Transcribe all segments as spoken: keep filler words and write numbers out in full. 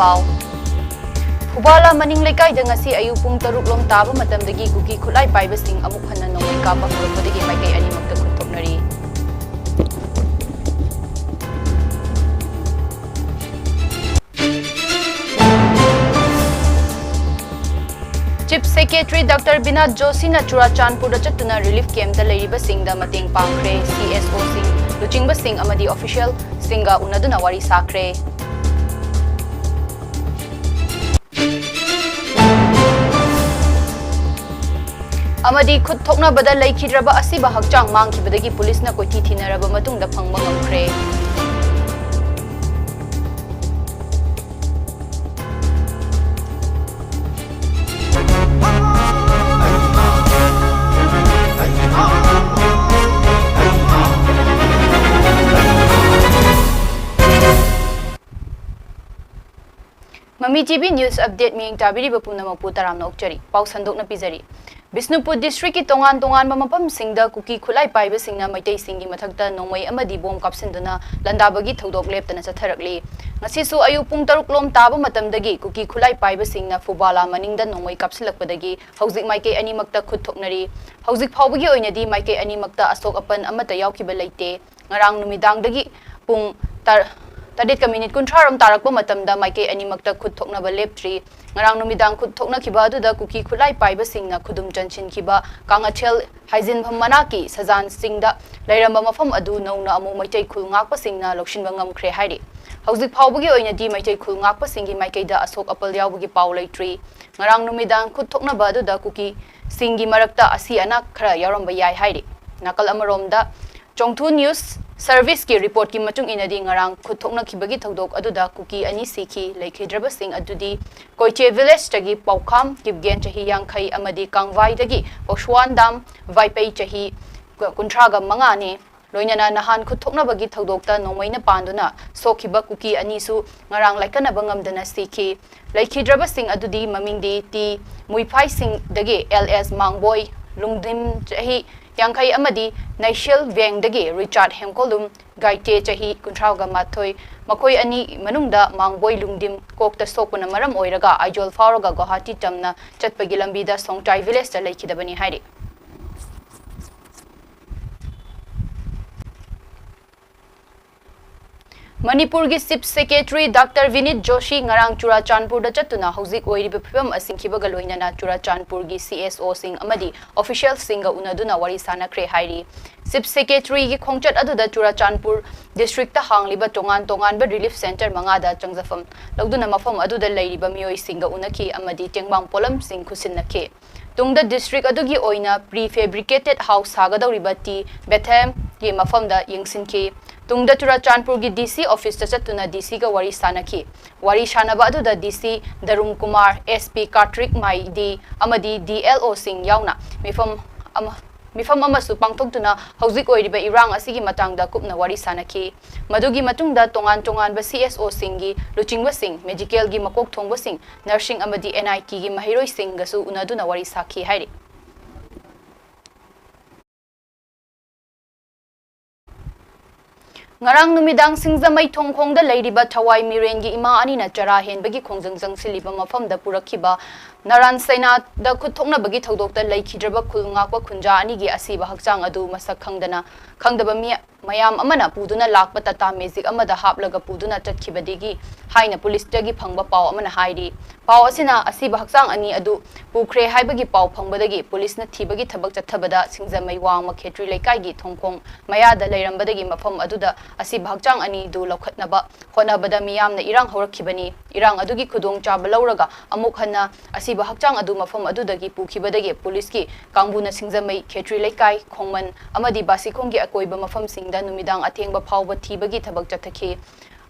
ꯄꯥꯎ꯫ ꯐꯨꯕꯥꯂꯥ ꯃꯅꯤꯡ ꯂꯩꯀꯥꯏꯗ ꯉꯁꯤ ꯑꯌꯨꯛ ꯄꯨꯡ ꯇꯔꯨꯛ ꯂꯣꯝ ꯇꯥꯕ ꯃꯇꯝꯗꯒꯤ ꯀꯨꯀꯤ ꯈꯨꯠꯂꯥꯏ ꯄꯥꯏꯕꯁꯤꯡ ꯑꯃꯨꯛ ꯍꯟꯅ ꯅꯣꯡꯃꯩ ꯀꯥꯞꯄ ꯍꯧꯔꯛꯄꯗꯒꯤ ꯃꯥꯏꯀꯩ ꯑꯅꯤꯃꯛꯇ ꯈꯨꯠ ꯊꯣꯛꯅꯔꯤ꯫ Chief Secretary Doctor ꯕꯤꯅꯥꯠ ꯖꯣꯁꯤꯅ ꯆꯨꯔꯥꯆꯥꯟꯄꯨꯔꯗ ꯆꯠꯇꯨꯅ relief campꯇ ꯂꯩꯔꯤꯕꯁꯤꯡꯗ ꯃꯇꯦꯡ ꯄꯥꯡꯈ꯭ꯔꯦ꯫ CSOꯁꯤꯡ, ꯂꯨꯆꯤꯡꯕꯁꯤꯡ ꯑꯃꯗꯤ officialꯁꯤꯡꯒ ꯎꯅꯗꯨꯅ ꯋꯥꯔꯤ ꯁꯥꯈ꯭ꯔꯦ꯫ ꯑꯃꯗꯤ ꯈꯨꯠ ꯊꯣꯛꯅꯕꯗ ꯂꯩꯈꯤꯗ꯭ꯔꯕ ꯑꯁꯤꯕ ꯍꯛꯆꯥꯡ ꯃꯥꯡꯈꯤꯕꯗꯒꯤ ꯄꯨꯂꯤꯁꯅ ꯀꯣꯏꯊꯤ ꯊꯤꯅꯔꯕ ꯃꯇꯨꯡꯗ ꯐꯪꯕ ꯉꯝꯈ꯭ꯔꯦ꯫ ꯃꯃꯤ TV News Update ꯃꯤꯠꯌꯦꯡ ꯇꯥꯕꯤꯔꯤꯕ ꯄꯨꯝꯅꯃꯛꯄꯨ ꯇꯔꯥꯝꯅ ꯑꯣꯛꯆꯔꯤ꯫ ꯄꯥꯎ ꯁꯟꯗꯣꯛꯅ ꯄꯤꯖꯔꯤ꯫ ꯕꯤꯁꯅꯨꯄꯨꯔ districtꯀꯤ ꯇꯣꯉꯥꯟ ꯇꯣꯉꯥꯟꯕ ꯃꯐꯝꯁꯤꯡꯗ ꯀꯨꯀꯤ ꯈꯨꯠꯂꯥꯏ ꯄꯥꯏꯕꯁꯤꯡꯅ ꯃꯩꯇꯩꯁꯤꯡꯒꯤ ꯃꯊꯛꯇ ꯅꯣꯡꯃꯩ ꯑꯃꯗꯤ ꯕꯣꯝ ꯀꯥꯞꯁꯤꯟꯗꯨꯅ ꯂꯥꯟꯗꯥꯕꯒꯤ ꯊꯧꯗꯣꯛ ꯂꯦꯞꯇꯅ ꯆꯠꯊꯔꯛꯂꯤ꯫ ꯉꯁꯤꯁꯨ ꯑꯌꯨꯛ ꯄꯨꯡ ꯇꯔꯨꯛ ꯂꯣꯝ ꯇꯥꯕ ꯃꯇꯝꯗꯒꯤ ꯀꯨꯀꯤ ꯈꯨꯠꯂꯥꯏ ꯄꯥꯏꯕꯁꯤꯡꯅ ꯐꯨꯕꯥꯂꯥ ꯃꯅꯤꯡꯗ ꯅꯣꯡꯃꯩ ꯀꯥꯞꯁꯤꯜꯂꯛꯄꯗꯒꯤ ꯍꯧꯖꯤꯛ ꯃꯥꯏꯀꯩ ꯑꯅꯤꯃꯛꯇ ꯈꯨꯠ ꯊꯣꯛꯅꯔꯤ꯫ ꯍꯧꯖꯤꯛ ꯐꯥꯎꯕꯒꯤ ꯑꯣꯏꯅꯗꯤ ꯃꯥꯏꯀꯩ ꯑꯅꯤꯃꯛꯇ ꯑꯁꯣꯛ ꯑꯄꯟ ꯑꯃꯠꯇ ꯌꯥꯎꯈꯤꯕ ꯂꯩꯇꯦ꯫ ꯉꯔꯥꯡ ꯅꯨꯃꯤꯗꯥꯡꯗꯒꯤ ꯄꯨꯡ ꯇꯔ-, ꯇꯔꯦꯠꯀ ꯃꯤꯅꯤꯠ ꯀꯨꯟꯊ꯭ꯔꯥ ꯔꯣꯝ ꯇꯥꯔꯛꯄ ꯃꯇꯝꯗ ꯃꯥꯏꯀꯩ ꯑꯅꯤꯃꯛꯇ ꯈꯨꯠ ꯊꯣꯛꯅꯕ ꯂꯦꯞꯇ꯭ꯔꯤ꯫ ꯉꯔꯥꯡ ꯅꯨꯃꯤꯗꯥꯡ ꯈꯨꯠ ꯊꯣꯛꯅꯈꯤꯕ ꯑꯗꯨꯗ ꯀꯨꯀꯤ ꯈꯨꯠꯂꯥꯏ ꯄꯥꯏꯕꯁꯤꯡꯅ ꯈꯨꯗꯨꯝ ꯆꯟꯁꯤꯟꯈꯤꯕ ꯀꯥꯉꯊꯦꯜ ꯍꯥꯏꯖꯤꯟꯐꯝ ꯃꯅꯥꯛꯀꯤ ꯁꯖꯥꯟ ꯆꯤꯡꯗ ꯂꯩꯔꯝꯕ ꯃꯐꯝ ꯑꯗꯨ ꯅꯧꯅ ꯑꯃꯨꯛ ꯃꯩꯇꯩ ꯈꯨꯜ ꯉꯥꯛꯄꯁꯤꯡꯅ ꯂꯧꯁꯤꯟꯕ ꯉꯝꯈ꯭ꯔꯦ ꯍꯥꯏꯔꯤ꯫ ꯍꯧꯖꯤꯛ ꯐꯥꯎꯕꯒꯤ ꯑꯣꯏꯅꯗꯤ ꯃꯩꯇꯩ ꯈꯨꯜ ꯉꯥꯛꯄꯁꯤꯡꯒꯤ ꯃꯥꯏꯀꯩꯗ ꯑꯁꯣꯛ ꯑꯄꯜ ꯌꯥꯎꯕꯒꯤ ꯄꯥꯎ ꯂꯩꯇ꯭ꯔꯤ꯫ ꯉꯔꯥꯡ ꯅꯨꯃꯤꯗꯥꯡ ꯈꯨꯠ ꯊꯣꯛꯅꯕ ꯑꯗꯨꯗ ꯀꯨꯀꯤꯁꯤꯡꯒꯤ ꯃꯔꯛꯇ ꯑꯁꯤ ꯑꯅꯥ ꯈꯔ ꯌꯥꯎꯔꯝꯕ ꯌꯥꯏ ꯍꯥꯏꯔꯤ꯫ ꯅꯥꯀꯜ ꯑꯃꯔꯣꯝꯗ, ꯆꯣꯡꯊꯨ News Serviceꯀꯤ reportꯀꯤ ꯃꯇꯨꯡ ꯏꯟꯅꯗꯤ, ꯉꯔꯥꯡ ꯈꯨꯠ ꯊꯣꯛꯅꯈꯤꯕꯒꯤ ꯊꯧꯗꯣꯛ ꯑꯗꯨꯗ ꯀꯨꯀꯤ ꯑꯅꯤ ꯁꯤꯈꯤ꯫ ꯂꯩꯈꯤꯗ꯭ꯔꯕꯁꯤꯡ ꯑꯗꯨꯗꯤ ꯀꯣꯏꯆꯦ villageꯇꯒꯤ ꯄꯥꯎꯈꯥꯝ ꯀꯤꯞꯒꯦꯟ, ꯆꯍꯤ ꯌꯥꯡꯈꯩ, ꯑꯃꯗꯤ ꯀꯥꯡꯚꯥꯏꯗꯒꯤ ꯄꯣꯁꯋꯥꯟꯗꯥꯝ ꯚꯥꯏꯄꯩ, ꯆꯍꯤ ꯀꯨꯟꯊ꯭ꯔꯥꯒ ꯃꯉꯥꯅꯤ꯫ ꯂꯣꯏꯅꯅ ꯅꯍꯥꯟ ꯈꯨꯠ ꯊꯣꯛꯅꯕꯒꯤ ꯊꯧꯗꯣꯛꯇ ꯅꯣꯡꯃꯩꯅ ꯄꯥꯟꯗꯨꯅ ꯁꯣꯛꯈꯤꯕ ꯀꯨꯀꯤ ꯑꯅꯤꯁꯨ ꯉꯔꯥꯡ ꯂꯥꯏꯀꯠꯅꯕ ꯉꯝꯗꯅ ꯁꯤꯈꯤ꯫ ꯂꯩꯈꯤꯗ꯭ꯔꯕꯁꯤꯡ ꯑꯗꯨꯗꯤ ꯃꯃꯤꯡꯗꯤ ꯇꯤ ꯃꯨꯏꯐꯥꯏꯁꯤꯡꯗꯒꯤ ꯑꯦꯜ ꯑꯦꯁ ꯃꯥꯡꯕꯣꯏ, ꯂꯨꯡꯗꯤꯝ, ꯆꯍꯤ ꯌꯥꯡꯈꯩ ꯑꯃꯗꯤ ꯅꯩꯁꯦꯜ ꯚꯦꯡꯗꯒꯤ ꯔꯤꯆꯥꯔꯗ ꯍꯦꯝꯀꯣꯂꯨꯝ ꯒꯥꯏꯇꯦ, ꯆꯍꯤ ꯀꯨꯟꯊ꯭ꯔꯥꯒ ꯃꯥꯊꯣꯏ, ꯃꯈꯣꯏ ꯑꯅꯤ ꯃꯅꯨꯡꯗ ꯃꯥꯡꯕꯣꯏ ꯂꯨꯡꯗꯤꯝ ꯀꯣꯛꯇ ꯁꯣꯛꯄꯅ ꯃꯔꯝ ꯑꯣꯏꯔꯒ ꯑꯥꯏꯖꯣꯜ ꯐꯥꯎꯔꯒ ꯒꯨꯋꯥꯍꯥꯇꯤ ꯇꯝꯅ ꯆꯠꯄꯒꯤ ꯂꯝꯕꯤꯗ ꯁꯣꯡꯇꯥꯏ ꯚꯤꯂꯦꯖꯇ ꯂꯩꯈꯤꯗꯕꯅꯤ ꯍꯥꯏꯔꯤ꯫ ꯃꯅꯤꯄꯨꯔꯒꯤ ꯆꯤꯐ ꯁꯦꯀ꯭ꯔꯦꯇꯔꯤ ꯗꯥꯛꯇꯔ ꯚꯤꯅꯤꯠ ꯖꯣꯁꯤ ꯉꯔꯥꯡ ꯆꯨꯔꯥꯆꯥꯟꯄꯨꯔꯗ ꯆꯠꯇꯨꯅ ꯍꯧꯖꯤꯛ ꯑꯣꯏꯔꯤꯕ ꯐꯤꯕꯝ ꯑꯁꯤ ꯈꯤꯕꯒ ꯂꯣꯏꯅꯅ ꯆꯨꯔꯥꯆꯥꯟꯄꯨꯔꯒꯤ ꯁꯤ ꯑꯦꯁ ꯑꯣꯁꯤꯡ ꯑꯃꯗꯤ ꯑꯣꯐꯤꯁꯤꯌꯦꯜꯁꯤꯡꯒ ꯎꯅꯗꯨꯅ ꯋꯥꯔꯤ ꯁꯥꯅꯈ꯭ꯔꯦ ꯍꯥꯏꯔꯤ꯫ ꯆꯤꯐ ꯁꯦꯀ꯭ꯔꯦꯇꯔꯤꯒꯤ ꯈꯣꯡꯆꯠ ꯑꯗꯨꯗ ꯆꯨꯔꯥꯆꯥꯟꯄꯨꯔ ꯗꯤꯁꯇ꯭ꯔꯤꯛꯇ ꯍꯥꯡꯂꯤꯕ ꯇꯣꯉꯥꯟ ꯇꯣꯉꯥꯟꯕ ꯔꯤꯂꯤꯐ ꯁꯦꯟꯇꯔ ꯃꯉꯥꯗ ꯆꯪꯖꯐꯝ ꯂꯧꯗꯨꯅ ꯃꯐꯝ ꯑꯗꯨꯗ ꯂꯩꯔꯤꯕ ꯃꯤꯑꯣꯏꯁꯤꯡꯒ ꯎꯅꯈꯤ ꯑꯃꯗꯤ ꯇꯦꯡꯕꯥꯡ ꯄꯣꯠꯂꯝꯁꯤꯡ ꯈꯨꯠꯁꯤꯟꯅꯈꯤ꯫ ꯇꯨꯡꯗ ꯗꯤꯁꯇ꯭ꯔꯤꯛ ꯑꯗꯨꯒꯤ ꯑꯣꯏꯅ ꯄ꯭ꯔꯤ ꯐꯦꯕ꯭ꯔꯤꯀꯦꯇꯦꯗ ꯍꯥꯎꯁ ꯁꯥꯒꯗꯧꯔꯤꯕ ꯇꯤ ꯕꯦꯊꯦꯝꯒꯤ ꯃꯐꯝꯗ ꯌꯦꯡꯁꯤꯟꯈꯤ꯫ ꯇꯨꯡꯗ ꯆꯨꯔꯥꯆꯥꯟꯄꯨꯔꯒꯤ ꯗꯤ ꯁꯤ ꯑꯣꯐꯤꯁꯇ ꯆꯠꯇꯨꯅ ꯗꯤ ꯁꯤꯒ ꯋꯥꯔꯤ ꯁꯥꯅꯈꯤ꯫ ꯋꯥꯔꯤ ꯁꯥꯅꯕ ꯑꯗꯨꯗ ꯗꯤ ꯁꯤ ꯗꯔꯨꯝ ꯀꯨꯃꯥꯔ, ꯑꯦꯁ ꯄꯤ ꯀꯥꯔꯇꯤꯛ ꯃꯥꯏꯗꯤ ꯑꯃꯗꯤ ꯗꯤ ꯑꯦꯜ ꯑꯣꯁꯤꯡ ꯌꯥꯎꯅ ꯃꯤꯐꯝ ꯑꯃ, ꯃꯤꯐꯝ ꯑꯃꯁꯨ ꯄꯥꯡꯊꯣꯛꯇꯨꯅ ꯍꯧꯖꯤꯛ ꯑꯣꯏꯔꯤꯕ ꯏꯔꯥꯡ ꯑꯁꯤꯒꯤ ꯃꯇꯥꯡꯗ ꯀꯨꯞꯅ ꯋꯥꯔꯤ ꯁꯥꯅꯈꯤ꯫ ꯃꯗꯨꯒꯤ ꯃꯇꯨꯡꯗ ꯇꯣꯉꯥꯟ ꯇꯣꯉꯥꯟꯕ ꯁꯤ ꯑꯦꯁ ꯑꯣꯁꯤꯡꯒꯤ ꯂꯨꯆꯤꯡꯕꯁꯤꯡ, ꯃꯦꯗꯤꯀꯦꯜꯒꯤ ꯃꯀꯣꯛ ꯊꯣꯡꯕꯁꯤꯡ, ꯅꯔꯁꯤꯡ ꯑꯃꯗꯤ ꯑꯦꯟ ꯑꯥꯏ ꯇꯤꯒꯤ ꯃꯍꯩꯔꯣꯏꯁꯤꯡꯒꯁꯨ ꯎꯅꯗꯨꯅ ꯋꯥꯔꯤ ꯁꯥꯈꯤ ꯍꯥꯏꯔꯤ꯫ ꯉꯔꯥꯡ ꯅꯨꯃꯤꯗꯥꯡ ꯁꯤꯡꯖꯃꯩ ꯊꯣꯡꯈꯣꯡꯗ ꯂꯩꯔꯤꯕ ꯊꯋꯥꯏ ꯃꯤꯔꯦꯟꯒꯤ ꯏꯃꯥ ꯑꯅꯤꯅ ꯆꯔꯥ ꯍꯦꯟꯕꯒꯤ ꯈꯣꯡꯖꯪ ꯆꯪꯁꯤꯜꯂꯤꯕ ꯃꯐꯝꯗ ꯄꯨꯔꯛꯈꯤꯕ ꯅꯔꯥꯟ ꯁꯩꯅꯥꯗ ꯈꯨꯠ ꯊꯣꯛꯅꯕꯒꯤ ꯊꯧꯗꯣꯛꯇ ꯂꯩꯈꯤꯗ꯭ꯔꯕ ꯈꯨꯜ ꯉꯥꯛꯄ ꯈꯨꯟꯖꯥ ꯑꯅꯤꯒꯤ ꯑꯁꯤꯕ ꯍꯛꯆꯥꯡ ꯑꯗꯨ ꯃꯁꯛ ꯈꯪꯗꯅ ꯈꯪꯗꯕ ꯃꯤ ꯃꯌꯥꯝ ꯑꯃꯅ ꯄꯨꯗꯨꯅ ꯂꯥꯛꯄ ꯇꯥꯇꯥ ꯃꯦꯖꯤꯛ ꯑꯃꯗ ꯍꯥꯞꯂꯒ ꯄꯨꯗꯨꯅ ꯆꯠꯈꯤꯕꯗꯒꯤ ꯍꯥꯏꯅ ꯄꯨꯂꯤꯁꯇꯒꯤ ꯐꯪꯕ ꯄꯥꯎ ꯑꯃꯅ ꯍꯥꯏꯔꯤ꯫ ꯄꯥꯎ ꯑꯁꯤꯅ ꯑꯁꯤꯕ ꯍꯛꯆꯥꯡ ꯑꯅꯤ ꯑꯗꯨ ꯄꯨꯈ꯭ꯔꯦ ꯍꯥꯏꯕꯒꯤ ꯄꯥꯎ ꯐꯪꯕꯗꯒꯤ ꯄꯨꯂꯤꯁꯅ ꯊꯤꯕꯒꯤ ꯊꯕꯛ ꯆꯠꯊꯕꯗ ꯁꯤꯡꯖꯃꯩ ꯋꯥꯡꯃ ꯈꯦꯇ꯭ꯔꯤ ꯂꯩꯀꯥꯏꯒꯤ ꯊꯣꯡꯈꯣꯡ ꯃꯌꯥꯗ ꯂꯩꯔꯝꯕꯗꯒꯤ ꯃꯐꯝ ꯑꯗꯨꯗ ꯑꯁꯤꯕ ꯍꯛꯆꯥꯡ ꯑꯅꯤꯗꯨ ꯂꯧꯈꯠꯅꯕ ꯍꯣꯠꯅꯕꯗ ꯃꯤꯌꯥꯝꯅ ꯏꯔꯥꯡ ꯍꯧꯔꯛꯈꯤꯕꯅꯤ꯫ ꯏꯔꯥꯡ ꯑꯗꯨꯒꯤ ꯈꯨꯗꯣꯡꯆꯥꯕ ꯂꯧꯔꯒ ꯑꯃꯨꯛ ꯍꯟꯅ ꯑꯁꯤꯕ ꯍꯛꯆꯥꯡ ꯑꯗꯨ ꯃꯐꯝ ꯑꯗꯨꯗꯒꯤ ꯄꯨꯈꯤꯕꯗꯒꯤ ꯄꯨꯂꯤꯁꯀꯤ ꯀꯥꯡꯕꯨꯅ ꯁꯤꯡꯖꯃꯩ ꯈꯦꯇ꯭ꯔꯤ ꯂꯩꯀꯥꯏ, ꯈꯣꯡꯃꯟ ꯑꯃꯗꯤ ꯕꯥꯁꯤꯈꯣꯡꯒꯤ ꯑꯀꯣꯏꯕ ꯃꯐꯝꯁꯤꯡꯗ ꯅꯨꯃꯤꯗꯥꯡ ꯑꯊꯦꯡꯕ ꯐꯥꯎꯕ ꯊꯤꯕꯒꯤ ꯊꯕꯛ ꯆꯠꯊꯈꯤ꯫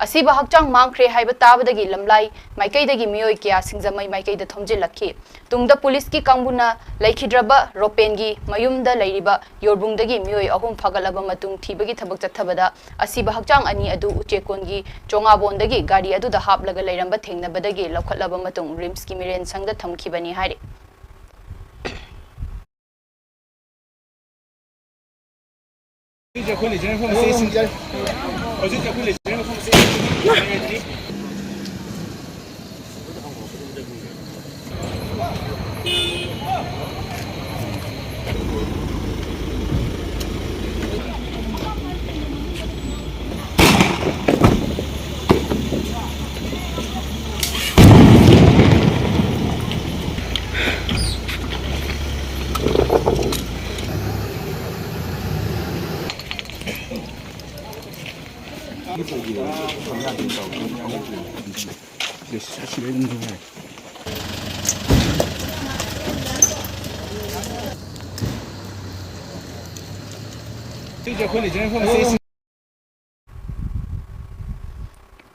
ꯑꯁꯤꯕ ꯍꯛꯆꯥꯡ ꯃꯥꯡꯈ꯭ꯔꯦ ꯍꯥꯏꯕ ꯇꯥꯕꯗꯒꯤ ꯂꯝꯂꯥꯏ ꯃꯥꯏꯀꯩꯗꯒꯤ ꯃꯤꯑꯣꯏ ꯀꯌꯥ ꯁꯤꯡꯖꯃꯩ ꯃꯥꯏꯀꯩꯗ ꯊꯣꯝꯖꯤꯜꯂꯛꯈꯤ꯫ ꯇꯨꯡꯗ ꯄꯨꯂꯤꯁꯀꯤ ꯀꯥꯡꯕꯨꯅ ꯂꯩꯈꯤꯗ꯭ꯔꯕ ꯔꯣꯄꯦꯟꯒꯤ ꯃꯌꯨꯝꯗ ꯂꯩꯔꯤꯕ ꯌꯣꯔꯕꯨꯡꯗꯒꯤ ꯃꯤꯑꯣꯏ ꯑꯍꯨꯝ ꯐꯥꯒꯠꯂꯕ ꯃꯇꯨꯡ ꯊꯤꯕꯒꯤ ꯊꯕꯛ ꯆꯠꯊꯕꯗ ꯑꯁꯤꯕ ꯍꯛꯆꯥꯡ ꯑꯅꯤ ꯑꯗꯨ ꯎꯆꯦꯛꯀꯣꯟꯒꯤ ꯆꯣꯉꯥꯕꯣꯟꯗꯒꯤ ꯒꯥꯔꯤ ꯑꯗꯨꯗ ꯍꯥꯞꯂꯒ ꯂꯩꯔꯝꯕ ꯊꯦꯡꯅꯕꯗꯒꯤ ꯂꯧꯈꯠꯂꯕ ꯃꯇꯨꯡ ꯔꯤꯝꯁꯀꯤ ꯃꯤꯔꯦꯟ ꯁꯪꯗ ꯊꯝꯈꯤꯕꯅꯤ ꯍꯥꯏꯔꯤ꯫ ꯑꯩꯈꯣꯏ ꯂꯩꯖꯔꯤꯕ ꯃꯐꯝ ꯑꯁꯤ ꯁꯤꯡꯖꯔ-, ꯍꯧꯖꯤꯛ ꯑꯩꯈꯣꯏ ꯂꯩꯖꯔꯤꯕ ꯃꯐꯝ ꯑꯁꯤ ꯁꯤꯡꯖꯔ-,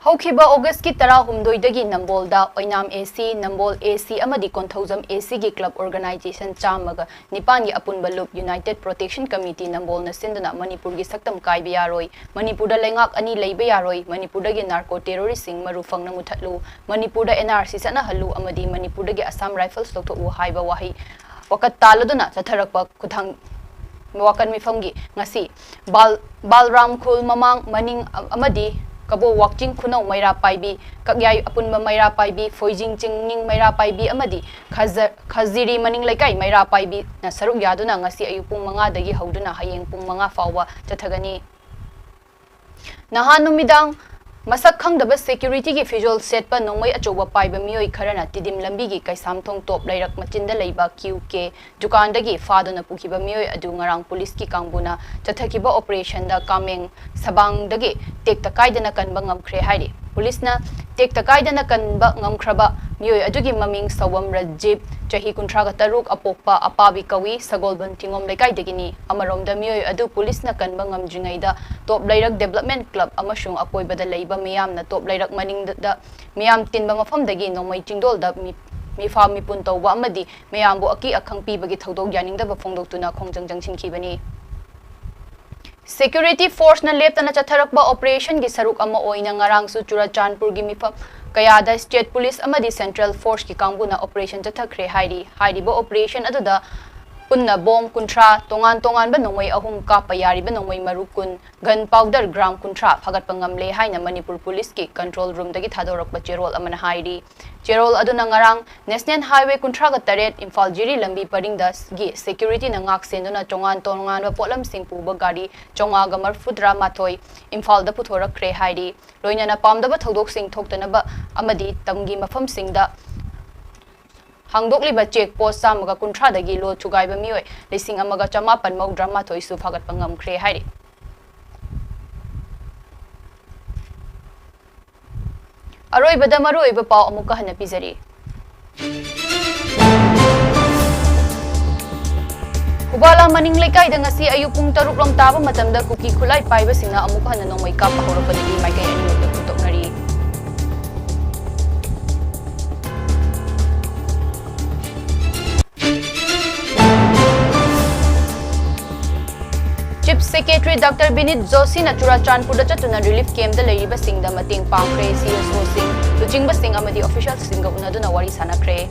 ꯍꯧꯈꯤꯕ ꯑꯣꯒꯁꯀꯤ ꯇꯔꯥꯍꯨꯝꯗꯣꯏꯗꯒꯤ ꯅꯝꯕꯣꯜꯗ ꯑꯣꯏꯅꯥꯝ ꯑꯦ ꯁꯤ, ꯅꯝꯕꯣꯜ ꯑꯦ ꯁꯤ ꯑꯃꯗꯤ ꯀꯣꯟꯊꯧꯖꯝ ꯑꯦ ꯁꯤꯒꯤ ꯀ꯭ꯂꯕ ꯑꯣꯔꯒꯅꯥꯏꯖꯦꯁꯟ ꯆꯥꯝꯃꯒ ꯅꯤꯄꯥꯟꯒꯤ ꯑꯄꯨꯟꯕ ꯂꯨꯞ ꯌꯨꯅꯥꯏꯇꯦꯗ ꯄ꯭ꯔꯣꯇꯦꯛꯁꯟ ꯀꯃꯤꯇꯤ ꯅꯝꯕꯣꯜꯅ ꯁꯤꯟꯗꯨꯅ ꯃꯅꯤꯄꯨꯔꯒꯤ ꯁꯛꯇꯝ ꯀꯥꯏꯕ ꯌꯥꯔꯣꯏ, ꯃꯅꯤꯄꯨꯔꯗ ꯂꯩꯉꯥꯛ ꯑꯅꯤ ꯂꯩꯕ ꯌꯥꯔꯣꯏ, ꯃꯅꯤꯄꯨꯔꯗꯒꯤ ꯅꯥꯔꯀꯣ ꯇꯦꯔꯣꯔꯤꯁ꯭ꯠꯁꯤꯡ ꯃꯔꯨ ꯐꯪꯅ ꯃꯨꯊꯠꯂꯨ, ꯃꯅꯤꯄꯨꯔꯗ ꯑꯦꯟ ꯑꯥꯔ ꯁꯤ ꯆꯠꯅꯍꯜꯂꯨ ꯑꯃꯗꯤ ꯃꯅꯤꯄꯨꯔꯗꯒꯤ ꯑꯁꯥꯝ ꯔꯥꯏꯐꯜꯁ ꯂꯧꯊꯣꯛꯎ ꯍꯥꯏꯕ ꯋꯥꯍꯩ ꯋꯥꯀꯠ ꯇꯥꯜꯂꯗꯨꯅ ꯆꯠꯊꯔꯛꯄ ꯈꯨꯊꯥꯡ ꯋꯥꯀꯠ ꯃꯤꯐꯝꯒꯤ ꯉꯁꯤ ꯕꯥꯜ-, ꯕꯥꯜꯔꯥꯝ ꯈꯨꯜ ꯃꯃꯥꯡ ꯃꯅꯤꯡ ꯑ-, ꯑꯃꯗꯤ ꯀꯕꯣ ꯋꯥꯛꯆꯤꯡ ꯈꯨꯅꯧ ꯃꯩꯔꯥ ꯄꯥꯏꯕꯤ, ꯀꯛꯌꯥꯏ ꯑꯄꯨꯟꯕ ꯃꯩꯔꯥ ꯄꯥꯏꯕꯤ, ꯐꯣꯏꯖꯤꯡ ꯆꯤꯡꯅꯤꯡ ꯃꯩꯔꯥ ꯄꯥꯏꯕꯤ ꯑꯃꯗꯤ ꯈꯖ-, ꯈꯖꯤꯔꯤ ꯃꯅꯤꯡ ꯂꯩꯀꯥꯏ ꯃꯩꯔꯥ ꯄꯥꯏꯕꯤꯅ ꯁꯔꯨꯛ ꯌꯥꯗꯨꯅ ꯉꯁꯤ ꯑꯌꯨꯛ ꯄꯨꯡ ꯃꯉꯥꯗꯒꯤ ꯍꯧꯗꯨꯅ ꯍꯌꯦꯡ ꯄꯨꯡ ꯃꯉꯥ ꯐꯥꯎꯕ ꯆꯠꯊꯒꯅꯤ꯫ ꯅꯍꯥꯟ ꯅꯨꯃꯤꯗꯥꯡ ꯃꯁꯛ ꯈꯪꯗꯕ ꯁꯦꯀ꯭ꯌꯨꯔꯤꯇꯤꯒꯤ ꯐꯤꯖꯣꯜ ꯁꯦꯠꯄ ꯅꯣꯡꯃꯩ ꯑꯆꯧꯕ ꯄꯥꯏꯕ ꯃꯤꯑꯣꯏ ꯈꯔꯅ ꯇꯤꯗꯤꯝ ꯂꯝꯕꯤꯒꯤ ꯀꯩꯁꯥꯝꯊꯣꯡ ꯇꯣꯞ ꯂꯩꯔꯛ ꯃꯆꯤꯟꯗ ꯂꯩꯕ ꯀ꯭ꯌꯨ ꯀꯦ ꯗꯨꯀꯥꯟꯗꯒꯤ ꯐꯥꯗꯨꯅ ꯄꯨꯈꯤꯕ ꯃꯤꯑꯣꯏ ꯑꯗꯨ ꯉꯔꯥꯡ ꯄꯨꯂꯤꯁꯀꯤ ꯀꯥꯡꯕꯨꯅ ꯆꯠꯊꯈꯤꯕ ꯑꯣꯄꯔꯦꯁꯟꯗ ꯀꯥꯃꯦꯡ ꯁꯕꯥꯡꯗꯒꯤ ꯇꯦꯛꯇ ꯀꯥꯏꯗꯅ ꯀꯟꯕ ꯉꯝꯈ꯭ꯔꯦ ꯍꯥꯏꯔꯤ꯫ ꯄꯨꯂꯤꯁꯅ ꯇꯦꯛꯇ ꯀꯥꯏꯗꯅ ꯀꯟꯕ ꯉꯝꯈ꯭ꯔꯕ ꯃꯤꯑꯣꯏ ꯑꯗꯨꯒꯤ ꯃꯃꯤꯡ ꯁꯧꯕꯝ ꯔꯖꯤꯞ, ꯆꯍꯤ ꯀꯨꯟꯊ꯭ꯔꯥꯒ ꯇꯔꯨꯛ, ꯑꯄꯣꯛꯄ ꯑꯄꯥꯕꯤ ꯀꯧꯏ, ꯁꯒꯣꯜꯕꯟ ꯊꯤꯉꯣꯝ ꯂꯩꯀꯥꯏꯗꯒꯤꯅꯤ꯫ ꯑꯃꯔꯣꯝꯗ ꯃꯤꯑꯣꯏ ꯑꯗꯨ ꯄꯨꯂꯤꯁꯅ ꯀꯟꯕ ꯉꯝꯗ꯭ꯔꯤꯉꯩꯗ ꯇꯣꯞ ꯂꯩꯔꯛ ꯗꯦꯕꯂꯞꯃꯦꯟ ꯀ꯭ꯂꯕ ꯑꯃꯁꯨꯡ ꯑꯀꯣꯏꯕꯗ ꯂꯩꯕ ꯃꯤꯌꯥꯝꯅ ꯇꯣꯞ ꯂꯩꯔꯛ ꯃꯅꯤꯡꯗ ꯃꯤꯌꯥꯝ ꯇꯤꯟꯕ ꯃꯐꯝꯗꯒꯤ ꯅꯣꯡꯃꯩ ꯆꯤꯡꯗꯣꯜꯗ ꯃꯤ-, ꯃꯤꯐꯥ ꯃꯤꯄꯨꯟ ꯇꯧꯕ ꯑꯃꯗꯤ ꯃꯌꯥꯝꯕꯨ ꯑꯀꯤ ꯑꯈꯪ ꯄꯤꯕꯒꯤ ꯊꯧꯗꯣꯛ ꯌꯥꯅꯤꯡꯗꯕ ꯐꯣꯡꯗꯣꯛꯇꯨꯅ ꯈꯣꯡꯖꯪ ꯆꯪꯁꯤꯟꯈꯤꯕꯅꯤ꯫ ꯁꯦꯀ꯭ꯌꯨꯔꯤꯇꯤ ꯐꯣꯔꯁꯅ ꯂꯦꯞꯇꯅ ꯆꯠꯊꯔꯛꯄ ꯑꯣꯄꯔꯦꯁꯟꯒꯤ ꯁꯔꯨꯛ ꯑꯃ ꯑꯣꯏꯅ ꯉꯔꯥꯡꯁꯨ ꯆꯨꯔꯆꯥꯟꯄꯨꯔꯒꯤ ꯃꯤꯐꯝ ꯀꯌꯥꯗ ꯁ꯭ꯇꯦꯠ ꯄꯨꯂꯤꯁ ꯑꯃꯗꯤ ꯁꯦꯟꯇ꯭ꯔꯦꯜ ꯐꯣꯔꯁꯀꯤ ꯀꯥꯡꯕꯨꯅ ꯑꯣꯄꯔꯦꯁꯟ ꯆꯠꯊꯈ꯭ꯔꯦ ꯍꯥꯏꯔꯤ꯫ ꯍꯥꯏꯔꯤꯕ ꯑꯣꯄꯔꯦꯁꯟ ꯑꯗꯨꯗ ꯄꯨꯟꯅ ꯕꯣꯝ ꯀꯨꯟꯊ꯭ꯔꯥ, ꯇꯣꯉꯥꯟ ꯇꯣꯉꯥꯟꯕ ꯅꯣꯡꯃꯩ ꯑꯍꯨꯝ ꯀꯥꯞꯄ ꯌꯥꯔꯤꯕ ꯅꯣꯡꯃꯩ ꯃꯔꯨ ꯀꯨꯟ, gun powder gram ꯀꯨꯟꯊ꯭ꯔꯥ ꯐꯥꯒꯠꯄ ꯉꯝꯂꯦ ꯍꯥꯏꯅ ꯃꯅꯤꯄꯨꯔ ꯄꯨꯂꯤꯁꯀꯤ control roomꯗꯒꯤ ꯊꯥꯗꯣꯔꯛꯄ ꯆꯦꯔꯣꯜ ꯑꯃꯅ ꯍꯥꯏꯔꯤ꯫ ꯆꯦꯔꯣꯜ ꯑꯗꯨꯅ ꯉꯔꯥꯡ National Highway ꯀꯨꯟꯊ꯭ꯔꯥꯒ ꯇꯔꯦꯠ ꯏꯝꯐꯥꯜ ꯖꯤꯔꯤ ꯂꯝꯕꯤ ꯄꯔꯤꯡꯗꯒꯤ securityꯅ ꯉꯥꯛ ꯁꯦꯟꯗꯨꯅ ꯇꯣꯉꯥꯟ ꯇꯣꯉꯥꯟꯕ ꯄꯣꯠꯂꯝꯁꯤꯡ ꯄꯨꯕ ꯒꯥꯔꯤ ꯆꯥꯝꯃꯉꯥꯒ ꯃꯔꯤꯐꯨꯇꯔꯥ ꯃꯥꯊꯣꯏ ꯏꯝꯐꯥꯜꯗ ꯄꯨꯊꯣꯔꯛꯈ꯭ꯔꯦ ꯍꯥꯏꯔꯤ꯫ ꯂꯣꯏꯅꯅ ꯄꯥꯝꯗꯕ ꯊꯧꯗꯣꯛꯁꯤꯡ ꯊꯣꯛꯇꯅꯕ ꯑꯃꯗꯤ ꯇꯝꯒꯤ ꯃꯐꯝꯁꯤꯡꯗ ꯍꯥꯡꯗꯣꯛꯂꯤꯕ check post ꯆꯥꯝꯃꯒ ꯀꯨꯟꯊ꯭ꯔꯥꯗꯒꯤ ꯂꯣ ꯊꯨꯒꯥꯏꯕ ꯃꯤꯑꯣꯏ ꯂꯤꯁꯤꯡ ꯑꯃꯒ ꯆꯃꯥꯄꯟ ꯃꯧꯗ꯭ꯔꯥ ꯃꯥꯊꯣꯏꯁꯨ ꯐꯥꯒꯠꯄ ꯉꯝꯈ꯭ꯔꯦ ꯍꯥꯏꯔꯤ꯫ ꯑꯔꯣꯏꯕꯗ ꯃꯔꯨꯑꯣꯏꯕ ꯄꯥꯎ ꯑꯃꯨꯛꯀ ꯍꯟꯅ ꯄꯤꯖꯔꯤ꯫ ꯈꯨꯕꯥꯂꯥ ꯃꯅꯤꯡ ꯂꯩꯀꯥꯏꯗ ꯉꯁꯤ ꯑꯌꯨꯛ ꯄꯨꯡ ꯇꯔꯨꯛ ꯔꯣꯝ ꯇꯥꯕ ꯃꯇꯝꯗ ꯀꯨꯀꯤ ꯈꯨꯠꯂꯥꯏ ꯄꯥꯏꯕꯁꯤꯡꯅ ꯑꯃꯨꯛ ꯍꯟꯅ ꯅꯣꯡꯃꯩ ꯀꯥꯞꯄ ꯍꯧꯔꯛꯄꯗꯒꯤ ꯃꯥꯏꯀꯩ ꯑꯅꯤꯃꯛꯇ ꯈꯨꯠꯇꯣꯛꯅꯔꯤ꯫ Chief Secretary Doctor ꯕꯤꯅꯤꯠ ꯖꯣꯁꯤꯅ ꯆꯨꯔꯥꯆꯥꯟꯄꯨꯔꯗ ꯆꯠꯇꯨꯅ relief campꯇ ꯂꯩꯔꯤꯕꯁꯤꯡꯗ ꯃꯇꯦꯡ ꯄꯥꯡꯈ꯭ꯔꯦ꯫ CSOꯁꯤꯡ, ꯂꯨꯆꯤꯡꯕꯁꯤꯡ ꯑꯃꯗꯤ officialꯁꯤꯡꯒ ꯎꯅꯗꯨꯅ ꯋꯥꯔꯤ ꯁꯥꯟꯅꯈ꯭ꯔꯦ꯫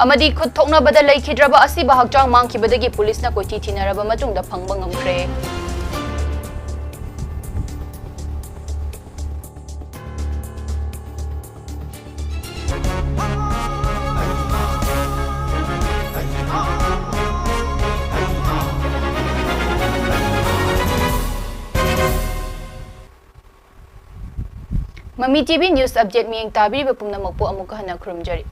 ꯑꯃꯗꯤ ꯈꯨꯠ ꯊꯣꯛꯅꯕꯗ ꯂꯩꯈꯤꯗ꯭ꯔꯕ ꯑꯁꯤꯕ ꯍꯛꯆꯥꯡ ꯃꯥꯡꯈꯤꯕꯗꯒꯤ ꯄꯨꯂꯤꯁꯅ ꯀꯣꯏꯊꯤ ꯊꯤꯅꯔꯕ ꯃꯇꯨꯡꯗ ꯐꯪꯕ ꯉꯝꯈ꯭ꯔꯦ꯫ ꯃꯃꯤ TV news update ꯃꯤꯠꯌꯦꯡ ꯇꯥꯕꯤꯔꯤꯕ ꯄꯨꯝꯅꯃꯛꯄꯨ ꯑꯃꯨꯛꯀ ꯍꯟꯅ ꯈꯨꯔꯨꯝꯖꯔꯤ꯫